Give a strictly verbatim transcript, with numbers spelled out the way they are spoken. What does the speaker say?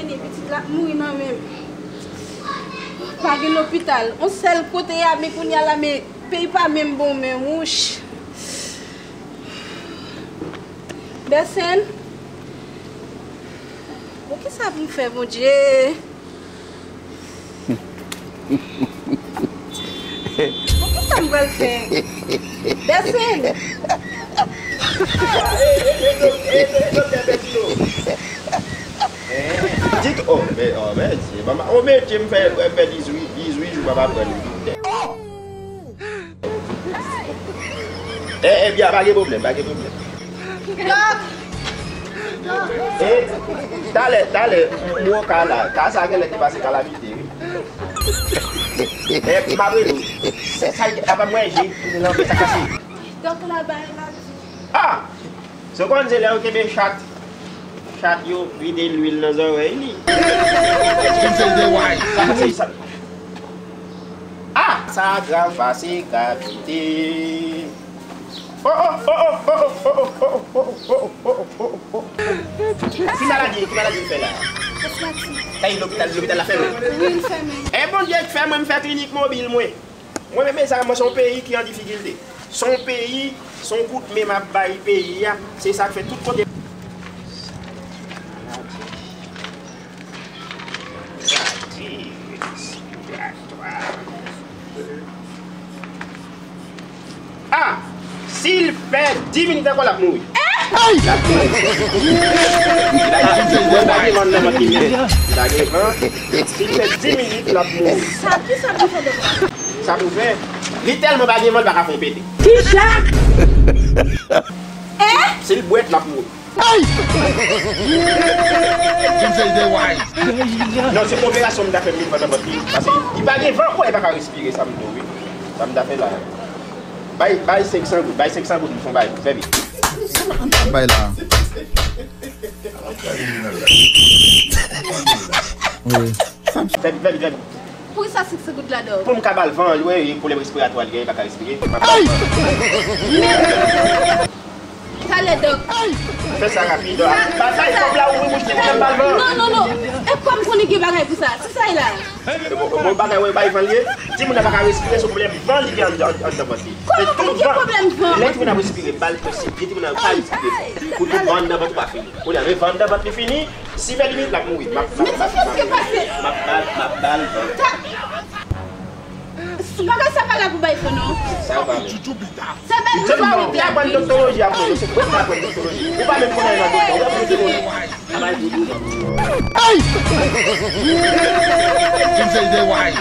Pitit la ap mouri nan men m. Pa gen lopital. On sèl kote y a, men kounye a la, men peyi pa menm bon, men wouch. Bèsen. Bon, kisa pou m fè, Bondye? Bon, kisa m pral fè? Bèsen. Dit, oh, men, oh, men, se mama, oh, men, m fè, m fè dizuit, dizuit jou, papa pran li. Eh, eh, byen, pa gen pwoblèm, pa gen pwoblèm. Dòk! Eh, talè, talè, m, m wè ka la, ka sa genlè te pase kalamite, wi. Eh, m ap rele w. Sa, sa, apa m wè je, tounen nan sa kase. Dòk la bay la. Ah! So konn se lè yo kenbe chat, chat yo vide lwil nan zòrèy li. Sa, sa, sa. Ah! Sa grav pase gravite. Oh, oh, oh, oh. Ki maladi, ki maladi l fè la? Asmatik. Kay lopital, lopital la fèmen. Wi, l fèmen. E Bondye k fè mwen m fè klinik mobil mwen. Mwen menm, mezanmi, mwen se yon peyi ki an difikilte. Se yon peyi, se yon kout men m ap bay peyi a. Se sa k fè tout kote. Ah! Si l pèdi minit ankò, l ap mouri. Ay! L ap mouri. Li pa gen van nan vant li menm. Li pa gen van. Si l pèdi minit, l ap mouri. Sa, kisa pou fè de sa pou fè? Li tèlman pa gen van, li pa ka fè yon pete. Kisa? Eh? Si l bwèt, l ap mouri. Ay! Kim say they wise. Non, se operasyon m ta fè m met nan vant li. Paske li pa gen van ankò, li pa ka respire, sa m di w, wi. Sa m ta fè la. Bay, bay senk san goud, bay senk san goud, m fè yon bagay pou fè vit. Bay la. Wi. Fè vit, fè vit, fè vit. Poukisa senk san goud la, Dòk? Pou m ka ba l van, wi, pwoblèm respiratwa li genyen, li pa ka respire. M ap ba l van. Talè, Dòk. Fè sa rapid. Ba, bay kòb la, ou wi, mouche, pou m ba l van. Non, non, non. E kòm konnen gen bagay pou sa. Se sa e la. Bon, bon, bagay, wè, bay van li ye. Timoun nan pa ka respire, se pwoblèm van li gen anndan, anndan vant li. Kòman pou gen pwoblèm van? Lè timoun ap respire, ba l posib, di timoun nan pa respire. Pou tout van anndan vant ou pa fini. Kounye a, men van anndan vant li fini. Si fè limit, l ap mouri. M ap, m ap, m ap, m ap, m ap ba l, m ap ba l van. Bagay sa pa la pou bay fò, non. Sa pa bon. Se bèl. Se pa ou ki aprann doktoloji a, frè. Se bèl ki aprann doktoloji. Ou pa menm konnen nan doktè. Ou pa menm konnen. Ay! Kim say they wise.